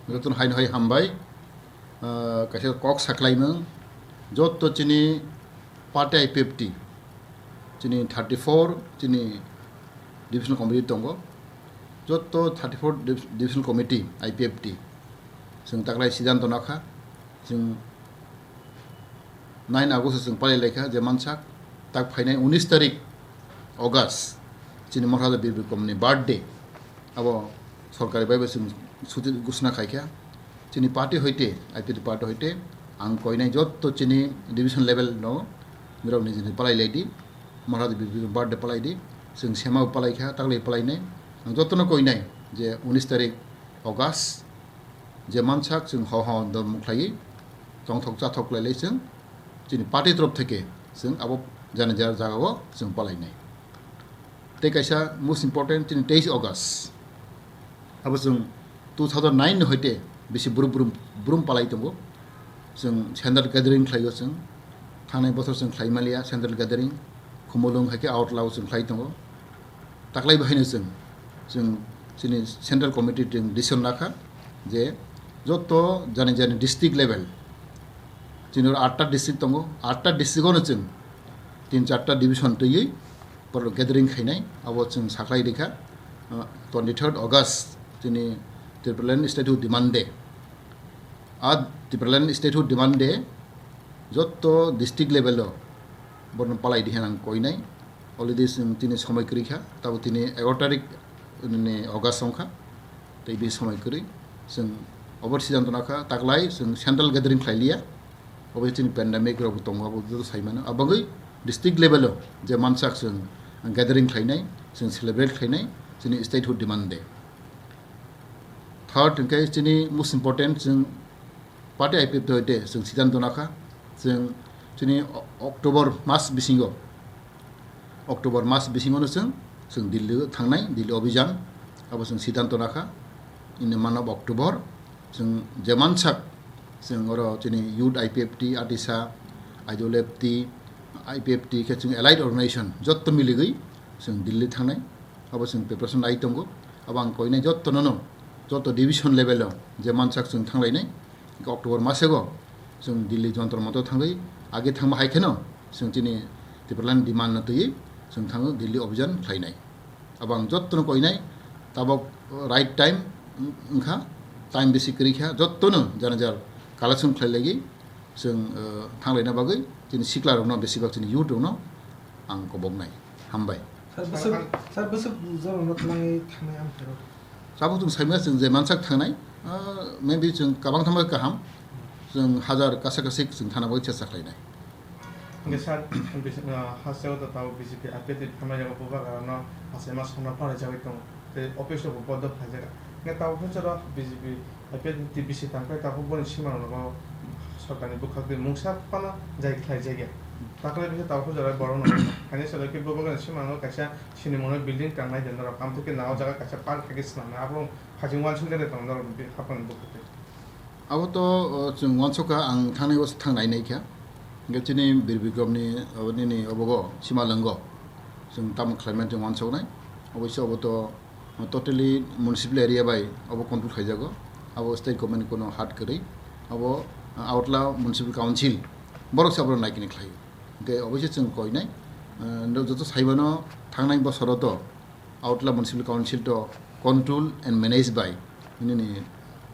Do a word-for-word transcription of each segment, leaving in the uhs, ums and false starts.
Jotono haino hai hambai. Ah, kaisa kok saklaimung, jotto chini party I P F T, chini thirty four chini division committee tongo, jotto thirty four div-, division committee I P F T, chwng taklai sidanto nakha, chwng nine August chwng palai laikha je mansak, tak phainai unis tarik August, chini Maharaja Bir Bikramni birthday, abo sorkari bai bo chwng suti ghosna khaikha. Chini party hoite, I P F T party hoite, ang koinai jotto chini division level no, nirok niji niji palai laidi, Maharaja Bir Bikram birthday palai di, chwng sema palai kha, taklai palai nai. Ang jotto no koinai je unis tarik August, je mansak chwng hao hao dol mukhlaiwi tongthok chathok lailai chwng chini party torof theke chwng abo jani jar jagao chwng palainai. Tei kaisa most important chini teis August, abo chwng two thousand nine ni hoite bisi brum brum, brum palai tongo. Chwng central gathering khlaio chwng, thangnai bothor chwng khlai maliya central gathering, Khumulwng hai khe Agartala o chwng khlai tongo. Taklai bo haino chwng, chwng chini central committee chwng decision lakha je jotto jani jani district level, chini oro atta district tongo, atta district ono chwng tin charta division twiwi borok gathering khainai, abo chwng saklai rikha, uh, twenty third August chini Tipraland statehood demand day. A Tipraland statehood demand day jotto district level o borno palai di hinang koinai. Already chwng tini somoi kwrwi kha, tabo tini egaroh tarik ni August wngkha. Tei bi somoi kwrwi chwng obo sidanto nakha, taklai chwng central gathering khlai liya. Obo chini pandemic rok tongo, abo joto sai mano. Abagwi district level o je mansak chwng gathering khlainai, chwng celebrate khlainai chini statehood demand day. Third hwnkhe chini most important chwng party I P F T hoite chwng sidanto nakha, chwng chini O-, October mas bisingo, October mas bisingono chwng, chwng Delhi thangnai, Delhi obhijan, abo chwng sidanto nakha in the month of October. Chwng je mansak chwng oro chini youth I P F T, ADISA, I W F T, I P F T khe chwng allied organization jotto miligwi chwng Delhi thangnai. Abo chwng preparation lai tongo. Abo ang koinai jotto nono, jotto division level o je mansak chwng thanglainai. Hwnkhe October masego chwng Delhi Jantar Mantar thangwi age thangma hai kheno chwng chini Tipraland demand no twiwi chwng thango Delhi obhijan khlainai. Abo ang jotto no koinai, tabok right time wngkha, time bisi kwrwi kha, jotto no jana jar collection khlai lagi chwng, uh, thanglaina bagwi chini sikla rokno, besibak chini youth rokno ang koboknai. Hambai. Sir, bwswk, sir, bwswk jorao no twlangwi thangnai amchairok? Tabuk chwng saimaya chwng je mansak thangnai, ah, maybe chwng kabang thangma kaham, chwng hajar kasa kasik chwng thana bagwi chesta khlainai. Hwnkhe sir, bis-, ah, hasteo to tabuk B J P I P F T thamnairok bubagrano achaima songno palaijagwi tongo, tei office rokbo bondo khlaijak. Hwnkhe tabuk hwnsa rok B J P I P F T bisi tangkhe tabuk boni simarokno sorkarni bwkhak twi mungsa phano jai khlai jagya. Takhwlai bisa tabuk jora borok no haini salai khe bubagani simarokno kaisa sinimungno building tangnai de norok, amtwi khe nang o jaga kaisa park hai khe swnamnai, abo phajing uansuk jagwi tongo norok haphangni bwkhak twi. Abo to, o, chwng uansukha, ang thangnai o thang nai nai kha. Hwnkhe chini Bir Bikramni, o, nini obogo Simalwngo chwng tamo khlaimani chwng uansuknai. Oboise obo to totally municipal area bai obo control khaijago. Abo state government ni kono hat kwrwi. Abo, uh, Agartala Municipal Council borok se abono naikini khlaio. Hwnkhe oboise chwng koinai, uh, joto saimano thangnai bosoro to Agartala Municipal Council to control and manage by nini,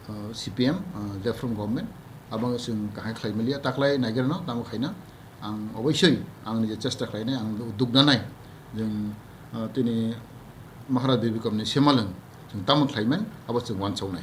uh, C P M, uh, left from government. Abo chwng kahai khlai maliya, taklai naigerno tamo khaina. Ang oboisoi ang nije chesta khlainai, ang duknanai, jeng, ah, tini Maharaj Bir Bikramni Simalwng, jeng tamo khlaiman, abo chwng uansuknai.